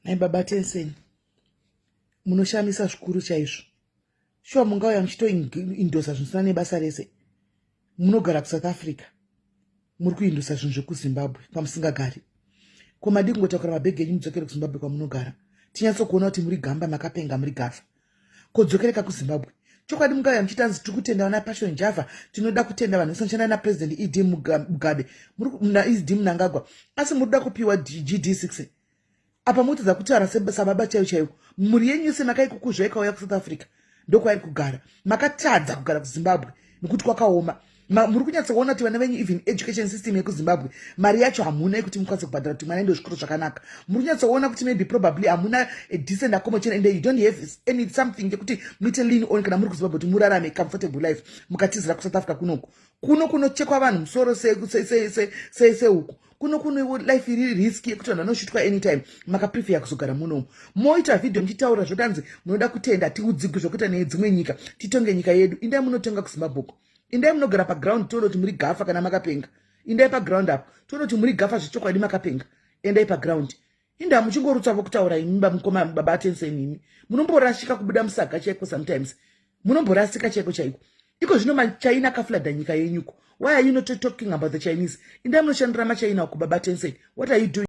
Nhai baba Tensen, munoshamisa zvikuru chaizvo. Shuwa mungauya muchitoindosa zvinosina nebasa rese. Munogara kuSouth Africa, muri kuindosa zvinhu zvekuZimbabwe kwamusingagari. Ko madii kungotakura mabhegi enyu mudzokere kuZimbabwe kwamunogara? Tinyatsokuona kuti muri gamba, makapenga, muri gafa. Kodzokereka kuZimbabwe. Chokwadi mungauya muchiti anzi tiri kutenda vana Passion Java, tinoda kutenda vanhu vese vanoshanda naPresident ED Mugabe, naED Mnangagwa, asi muri kuda kupiwa GD6. Apa mutadza kutaura sababa chaivo chaivo. Mhuri yenyu yese makaikukuzva ikauya kuSouth Africa, ndokwairi kugara. Makatadza kugara kuZimbabwe nekuti kwakaoma. Muri kunyatsoona kuti vana venyu, even education system yekuZimbabwe, mari yacho hamuna yekuti mukwanise kubhadhara kuti mwana ende zvikoro zvakanaka. Muri kunyatsoona kuti maybe probably hamuna a decent accommodation and you don't have any something yekuti muite lean on kana muri kuZimbabwe kuti murarame comfortable life. Mukatizira kuSouth Africa kunoku, kuno kunochekwa vanhu musoro sehuku, kuno kuno life iri risky yekuti vanhu vanoshutwa anytime. Makaprefer kuzogara munomu, moita vhidhiyo muchitaura zvotanzi munoda kutenda tiudzigwi zvokuita nedzimwe nyika, titonge nyika yedu. Indai munotonga kuZimbabwe uko, indai munogara paground, tione kuti muri gafa kana makapenga. Indai paground apo, tione kuti muri gafa zvechokwadi, makapenga. Endai paground. Inda muchingorutsavo kutaura imi, mukoma baba Tensen, imi munomborashika kubuda musaga chaiko. Sometimes munomborasika chaiko chaiko. Iko zvino maChina akaflooda nyika yenyuko. Why are you not talking about the Chinese? Indai munoshandira maChina uko, baba Tensen. What are you doing?